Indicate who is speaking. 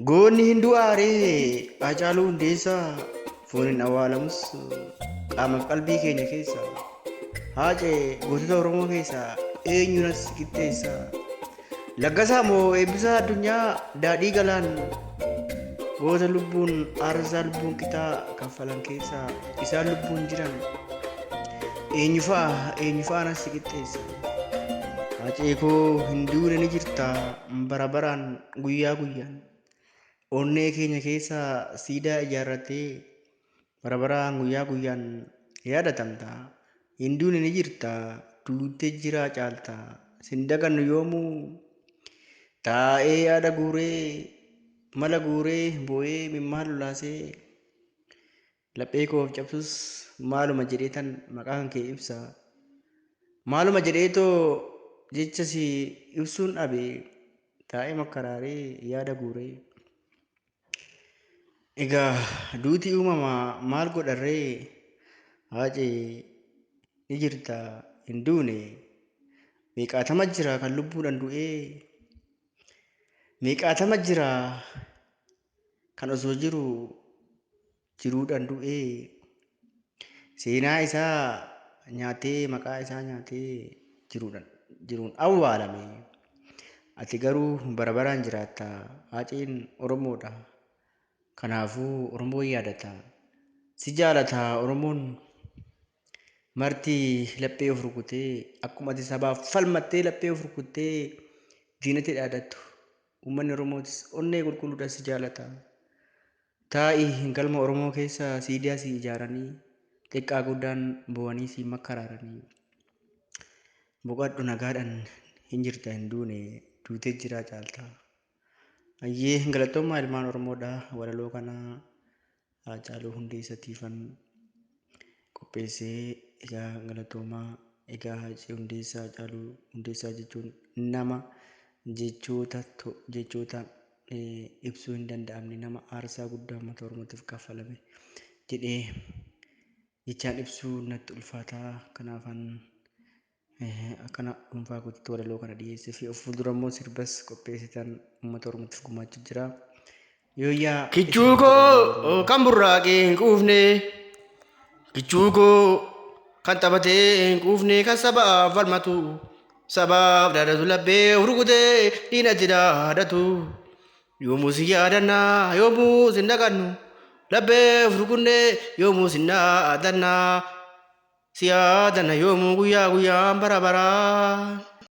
Speaker 1: Goonni hin du'aaree Haacaaluu Hundeessaa fooniin awwaalamus qaamaaf qalbii keenya keessa. Haacee gootota Oromoo keessaa eenyuun as qixxeessa? Laggasaa moo Eebbisaa Addunyaa Daadhii Galaan goota lubbuun aarsaa lubbuun qixaa kaffalan keessaa isaan lubbuun jiran eenyu fa'a eenyu fa'aan as qixxeessa? Haacee koo hin duune ni jirta bara baraan guyyaa guyyaan onnee keenya keessa siidaa ijaarrattee bara baraan guyyaa guyyaan yaadatamta. Hin duune ni jirta duutee jiraa caalta sin dagannu yoomuu taa'ee yaada guuree mala guuree boo'ee mimmaa lolaasee laphee koof cabsus maaluma jedhee tan maqaan kee ibsa. Maaluma jedheetoo jecha si ibsuun dhabe taa'ee makkaraaree yaada guuree. Egaa duuti uumamaa maal godharree Haacee ni jirta hin duune meeqaatama jira kan lubbuudhaan du'ee meeqaatama jira kan osoo jiru jiruudhaan du'ee seenaa isaa nyaatee maqaa isaa nyaatee jiruudhaan jiruun awwaalame. Ati garuu bara baraan jiraatta. Haaceen Oromoodha. Kanaafuu Oromoon yaadata. Si jaalata Oromoon marti laphee of rukutee akkuma ati sabaaf falmattee laphee of rukuttee diinatti dhaadattu. Uummanni Oromootis onnee qulqulluudhaan si jaalata. Taa'i galma Oromoo keessa siidaa si ijaaranii xiqqaa guddaan bo'anii si makkaraaranii. Boqadhu nagaadhaan hin jirta hin duune duutee jiraa caalta. Ayyee galatoomaa ilmaan Oromoodha walaloo kana Haacaaluu Hundeessatiifan qopheessee egaa galatoomaa egaa Haacee Hundeessaa Haacaaluu Hundeessaa jechuun nama jechoota jechoota ibsuu hin danda'amne nama aarsaa guddaa uummata Oromootiif kaffalame jedhee jechaan ibsuu natti ulfaataa kanaafan akkana dhuunfaa kootitti walaloo kana dhiyeessee fi of fuuldura immoo sirbas qopheessitan uummata Oromootiif gumaachuu jira. Yooyyaa
Speaker 2: Kichuu koo kan burraaqee hin quufne, kichuu koo kan taphatee hin quufne, kan sabaaf falmatu, sabaaf dhaadatu, laphee of rukutee diinatti dhaadatu. Yoomuu si yaadannaa, yoomuu sin dagannu, laphee of rukunnee yoomuu sin dhaadannaa. Si yaadanna yoomuu guyyaa guyyaan bara baraan.